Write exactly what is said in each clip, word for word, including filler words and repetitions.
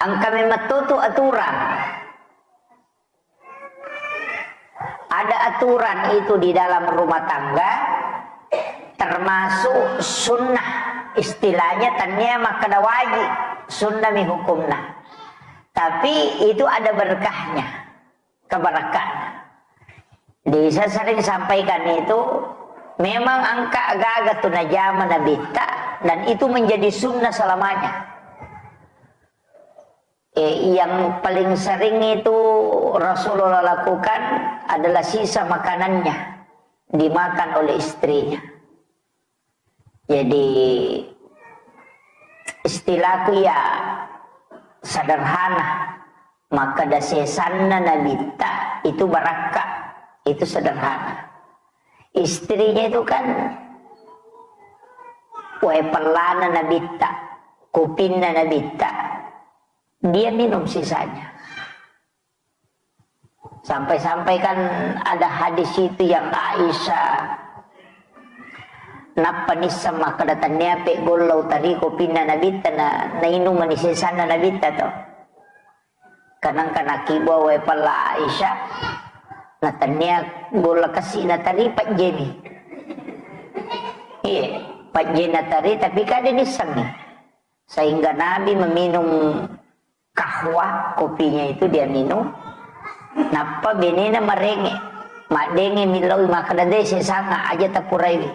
Engka memang tutu aturan. Ada aturan itu di dalam rumah tangga, termasuk sunnah. Istilahnya tania makkeda wajib, sunnah mi hukumna. Tapi itu ada berkahnya, keberkahan. Di saya sering sampaikan itu, memang engka aga-aga tu najama Nabitta, dan itu menjadi sunnah selamanya. Eh, yang paling sering itu Rasulullah lakukan adalah sisa makanannya dimakan oleh istrinya. Jadi, istilahku ya sederhana, makkeda sesanna Nabitta itu barakka, itu sederhana. Istrinya itu kan wae pellana Nabitta, kupinna Nabitta, dia minum sisanya. Sampai-sampai kan ada hadis itu yang Aisyah nappa nisseng makkeda tania pe golla utari kopinna Nabitta na, nainung mani sesanna Nabitta to. Kanang kana kibua wae pella Aisyah, na tania golla kasi natari pajjeni. Iya, pajjena tari tapi kada nissengi. Sehingga Nabi meminum kahwa, kopinya itu dia minum. Nappa benena marenge, maddenge millau makkeda de sesanga aja tapuraiwi.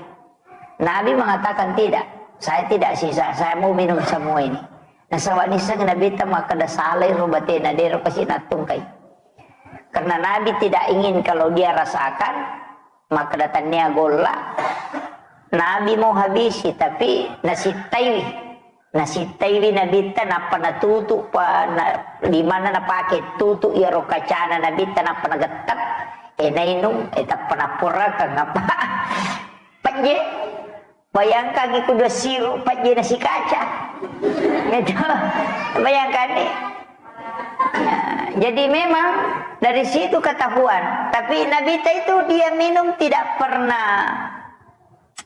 Nabi mengatakan tidak, saya tidak sisa, saya mau minum semua ini. Nasaba nisseng Nabitta makkeda salai ro batena dero kasi nattungkai. Karena Nabi tidak ingin kalau dia rasakan makkeda tania golla, Nabi mau habisi, tapi nasittaiwi. Nasittaiwi Nabitta nappa natutu pa, na, di mana napake tutu iyaro kacana Nabitta nappa nagettep, eh, nainung, eh, tappa napporakang apa. Pajje. Bayangkan iku dua siru pajjena sikaca. Gitu. Bayangkan nih. Ya, jadi memang dari situ ketahuan. Tapi Nabitta itu dia minum tidak pernah.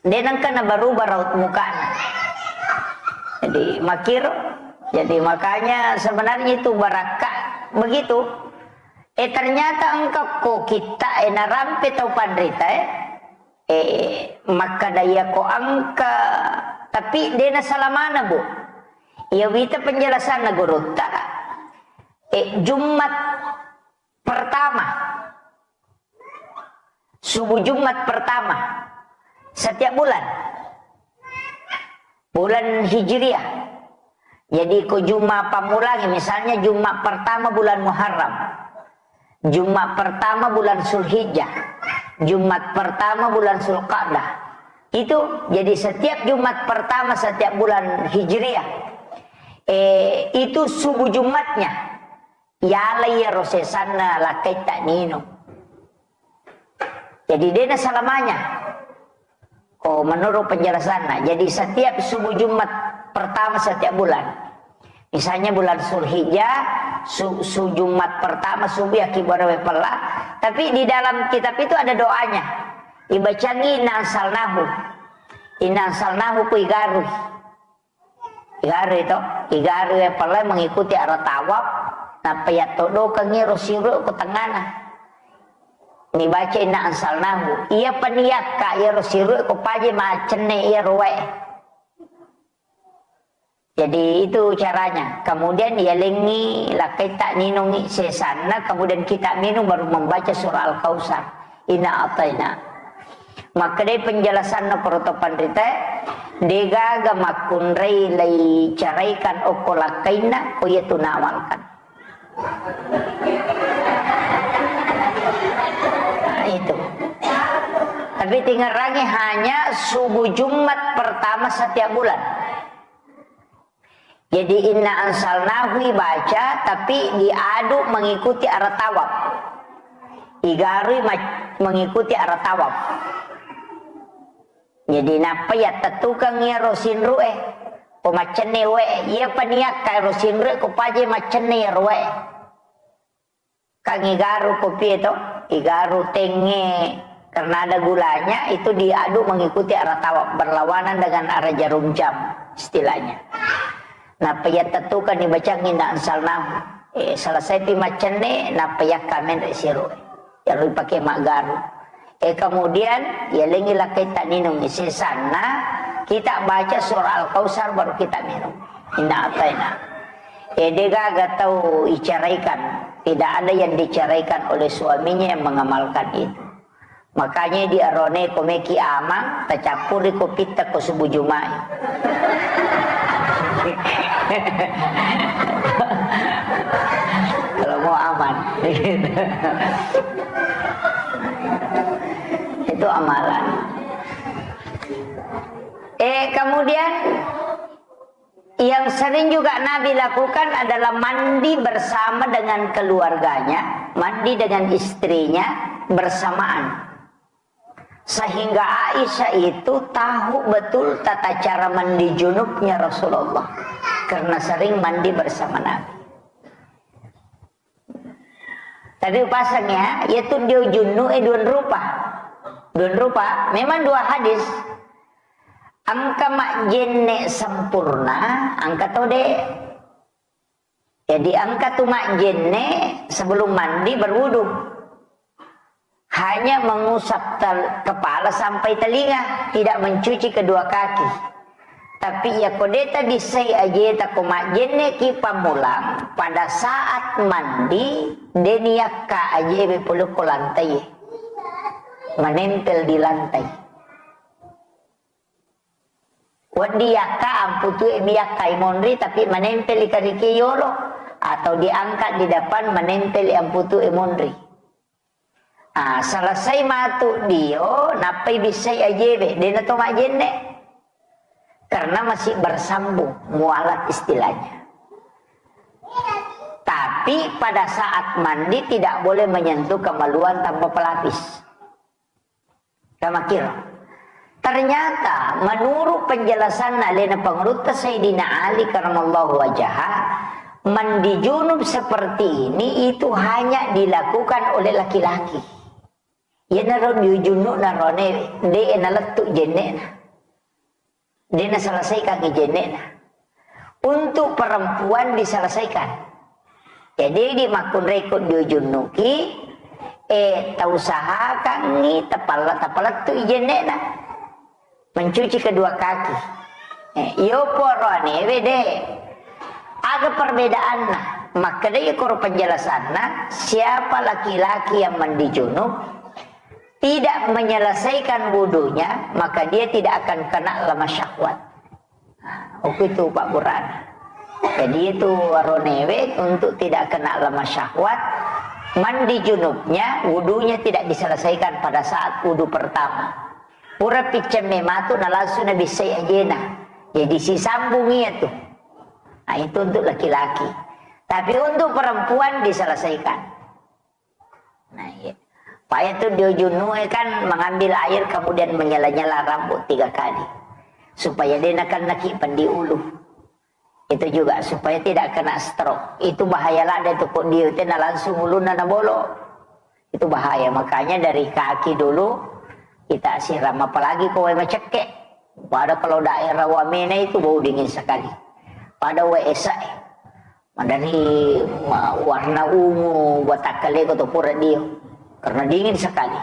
Dia nengka na berubah raut mukanya. Jadi makir. Jadi makanya sebenarnya itu barakka begitu. Eh, ternyata engka ko kita, eh, narampe tau panrita, eh. Eh, makkeda iya ko engka, tapi de nasalamana, Bu. Iya wita penjelasanna gurutta. Eh, Jumat pertama. Subuh Jumat pertama setiap bulan. Bulan Hijriah. Jadi ko Jumat pammulangi, misalnya Jumat pertama bulan Muharram. Jumat pertama bulan Zulhijjah, Jumat pertama bulan Zulqa'dah. Itu jadi setiap Jumat pertama setiap bulan Hijriah, eh, itu subuh Jumatnya. Yalai iyaro sesanna lakkaitta nino. Jadi dena selamanya. Oh, menurut penjelasannya. Jadi setiap subuh Jumat pertama setiap bulan. Misalnya bulan Zulhijjah, su, su Jumat pertama subuh ya kibarawe pella. Tapi di dalam kitab itu ada doanya. Ibacangi inna anzalnahu. Inna anzalnahu ku igarui. Igarui to, igarui pella mengikuti arah tawaf. Nappa yattodokengi ro siru ku tengana. Nibaca inna anzalnahu. Iya paniakka iyaro siru ko paje macenne iyaro wae. Jadi itu caranya. Kemudian yalengi lakkaitta ninungi sesanna, kemudian kita minum baru membaca surah Al-Kautsar. Inna ataina. Makkedai penjelasanna para to panrita, degaga makkunrai laicaraikan okko lakkainna ko iya tu nawangkan. Nah, itu. Tapi tingerangi hanya subuh Jumat pertama setiap bulan. Jadi inna anzalnahu ibaca, tapi diadu mengikuti arah tawaf. Igarui ma-, mengikuti arah tawaf. Jadi nappa yattettukeng iyaro sinru'e, ko maccenne wae, iya paniakka ro sinru'e ko paje maccenne iyaro wae. Kan igaru kopi to, igaru tenge, karena ada gulanya, itu diadu mengikuti arah tawaf, berlawanan dengan arah jarum jam istilahnya. Nappa yattettukang ni bacang inna anzalnahu. Eh, selesai pi maccenne, nappa yakka menre siro. Yang dipakai maggaru. Eh, kemudian, yalengi lakkaita ninung. Sesanna, kita baca surah Al-Kautsar baru kita minum. Inna ataina. Eh, degaga tau iceraikan. Tidak ada yang diceraikan oleh suaminya yang mengamalkan itu. Makanya di arone ko meki amang, tacappuri kopitta ko subuh Juma'i. Kalau mau aman. Itu amalan. Eh, kemudian yang sering juga Nabi lakukan adalah mandi bersama dengan keluarganya, mandi dengan istrinya bersamaan. Sehingga Aisyah itu tahu betul tata cara mandi junubnya Rasulullah. Karena sering mandi bersama Nabi. Tapi pasang ya, yaitu dia junub eh dua rupa. Dua rupa, memang dua hadis. Engka majjenne sempurna, engka tau de. Jadi engka tu majjenne sebelum mandi berwudu. Hanya mengusap tel-, kepala sampai telinga, tidak mencuci kedua kaki. Tapi iya ko de tabissai ajeta ko majjenne ki pammulang, pada saat mandi, de niyakka ajewe pole ko lantai. Menempel di lantai. Wedding yakka amputue mi yakka imonri, tapi menempel i kariki yolo, atau diangkat di depan menempel i amputue monri. Ah, selesai matu dio, nappai bissai ajewe, dena to majjenne. Karena masih bersambung, mualat istilahnya. Tapi pada saat mandi tidak boleh menyentuh kemaluan tanpa pelapis. Kamakiro. Ternyata menurut penjelasan alena pengurutta Sayyidina Ali karamallahu wajhah, mandi junub seperti ini itu hanya dilakukan oleh laki-laki. Iyanaro dio junub narone de nalettu jennena. De naselesaikan jennena. Untuk perempuan diselesaikan. Jadi di makkunrai ko dio junubki, eh, tausahakangngi tapala-, tapalettu jennena. Mencuci kedua kaki. Eh, iyo poro anewe de. Aga perbedaanna? Makkedai koro penjelasanna, siapa laki-laki yang mandi junub, tidak menyelesaikan wudunya, maka dia tidak akan kena lemah syahwat. Nah, oke itu Pak Burhan. Jadi itu waronewe untuk tidak kena lemah syahwat, mandi junubnya, wudunya tidak diselesaikan pada saat wudu pertama. Pura picceng mematu na langsung nabissai ajena. Jadi sisambung iya tuh. Nah, itu untuk laki-laki. Tapi untuk perempuan diselesaikan. Nah, iya. Paya tu dio junue kan mengambil air kemudian menyela-nyela rambut tiga kali. Supaya de nakennaki pendi ulu. Itu juga supaya tidak kena stroke. Itu bahaya lada tu ko dio tena langsung ulunna nabolo. Itu bahaya. Makanya dari kaki dulu kita siram. Apalagi ko wae macekke. Pada kalau daerah Wamena itu bau dingin sekali. Pada wae esa. Madani ma-, warna ungu, watakkaleko to pura dio. Karena dingin sekali.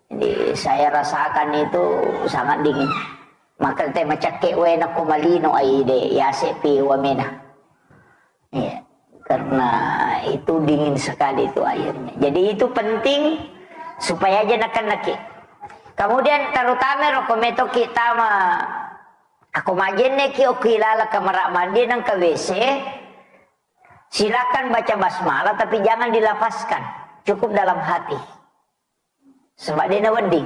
Jadi, saya rasakan itu sangat dingin. Maka te macakke wena ko malino ai de, yase pi Wamena. Iya, karena itu dingin sekali itu airnya. Jadi, itu penting supaya aja nakan naki. Kemudian, terutama roko meto kita ma-, ako majenne ki oki lala kamar mandi nang ke W C, silakan baca basmalah, tapi jangan dilafazkan. Cukup dalam hati. Sebab dia wedding.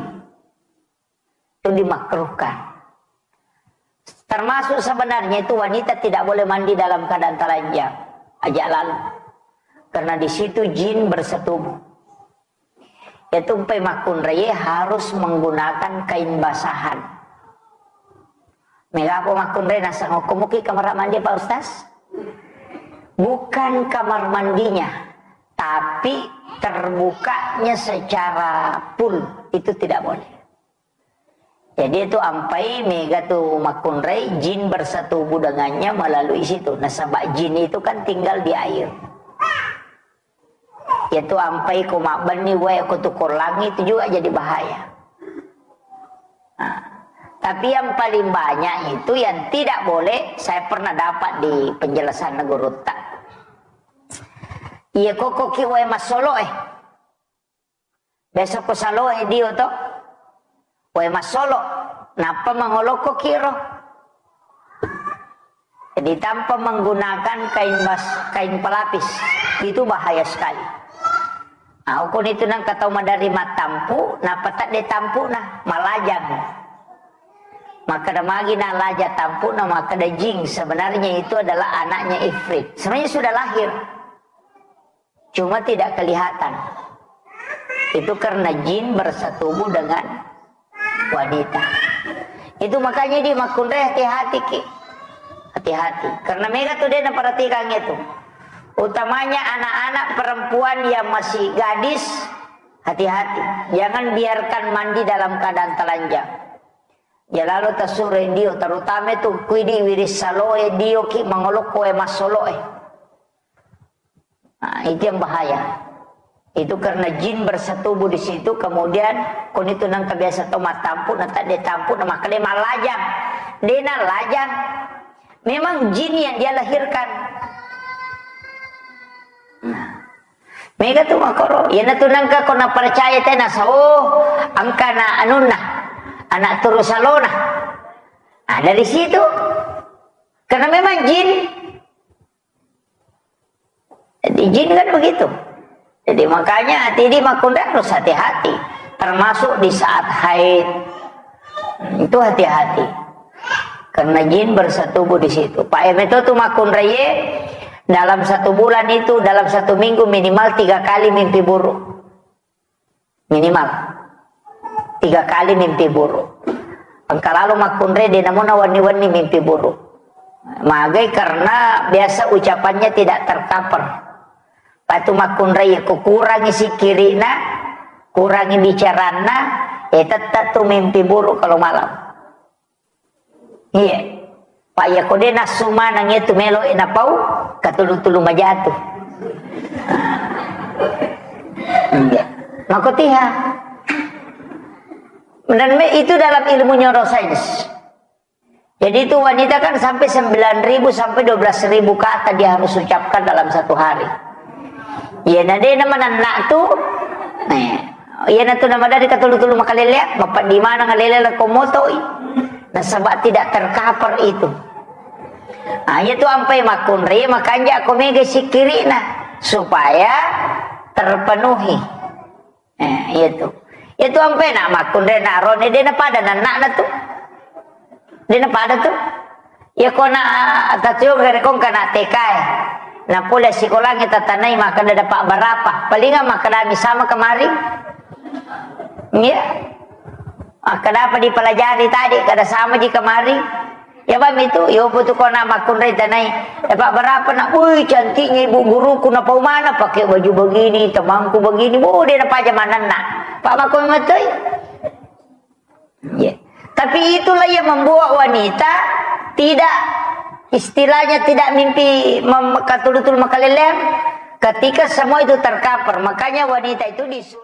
Itu dimakruhkan. Termasuk sebenarnya itu wanita tidak boleh mandi dalam keadaan telanjang. Ajak lalu. Karena di situ jin bersetubuh. Itu empai makkunrai harus menggunakan kain basahan. Mega apa makkunrai nasang, "Okko muki kamar mandi, Pak Ustaz?" Bukan kamar mandinya, tapi terbukanya secara full, itu tidak boleh. Jadi itu ampai mega tu makkunrai jin bersetubuh dengannya melalui situ. Nasaba jin itu kan tinggal di air. Yaitu ampai ko mabbenni wae ko tu ko langi itu juga jadi bahaya. Nah, tapi yang paling banyak itu yang tidak boleh, saya pernah dapat di penjelasan gurutta. Iya koko ki wae massolo eh. Biasa ko saloe dio to. Wae massolo, nappa mangolokko kiro. Jadi tanpa menggunakan kain bas-, kain pelapis, itu bahaya sekali. Nah, ukun itu nang katau madari matampu, nappa tadde tampu na, malajang. Maka ada magi na laja tampu na, maka ada jing. Sebenarnya itu adalah anaknya ifrit. Sebenarnya sudah lahir. Cuma tidak kelihatan. Itu karena jin bersetubuh dengan wanita. Itu makanya di makkunrai hati-hati ki. Hati-hati. Karena mega tu dia perhatikan itu. Utamanya anak-anak perempuan yang masih gadis, hati-hati. Jangan biarkan mandi dalam keadaan telanjang. Ya lalu tasuro dio, terutama tu kuidi wiris saloe dio ki mangolokko e massoloe. Nah, itu yang bahaya. Itu karena jin bersetubuh di situ, kemudian kon itu nang kebiasa to matampu, na tadde tampu, na makale malajang. Dena lajang. Memang jin yang dia lahirkan. Nah, mega tu makoro. Yana tu nangka ko na percaya tena sa, oh, angka na anunna, anak turu salona. Nah, dari situ. Karena memang jin. Jadi jin kan begitu. Jadi makanya hati di makkunrai harus hati-hati. Termasuk di saat haid. Itu hati-hati. Karena jin bersetubuh di situ. Pak Eme itu tuh makkunrai dalam satu bulan itu, dalam satu minggu minimal tiga kali mimpi buruk. Minimal. Tiga kali mimpi buruk. Engka lalo makkunrai de namona wenni-wenni mimpi buruk. Magai karena biasa ucapannya tidak tercover. Patu makkunrai ko kurangi sikkiri'na, kurangi bicaranna, eh tetap tu mimpi buruk kalau malam. Iya. Pak, iya ko de nassu maneng iya tu melo e napau, katulu-tulu majatu. Iya. Makotiha. Dan me-, itu dalam ilmu neuroscience. Jadi itu wanita kan sampai sembilan ribu sampai dua belas ribu kata dia harus ucapkan dalam satu hari. Iya, na de na manenna tu. Nah, iya na tu na madari katulu-tulu makalelea, mapeddi maneng lele lako motoi. Nasaba tidak tercover itu. Nah, iya tu ampai makkunrai, makanja ko mega sikkiri'na supaya terpenuhi. Eh, iya tu. Iya tu ampai na makkunrai na rone de na pada nanna na tu. De na pada tu. Iya ko na tatuo gare kong kana T K e. Na pole sikolangnge tatanai makkeda dapat berapa? Palingan makkeda mi sama kemarin. Iya. Makkeda apa dipelajari tadi? Kada sama ji kemarin. Ya bang itu, yo putu ko na makkunrai tanai. Dapat berapa nak? Wih, cantiknya ibu guruku, na pau mana pakai baju begini, temanku begini. Oh, dia na paja manenna. Pak Bako matoi. Ya. Tapi itulah yang membuat wanita tidak, istilahnya tidak mimpi mem-, katulu-tulu makaleleang. Ketika semua itu tercover, makanya wanita itu disuruh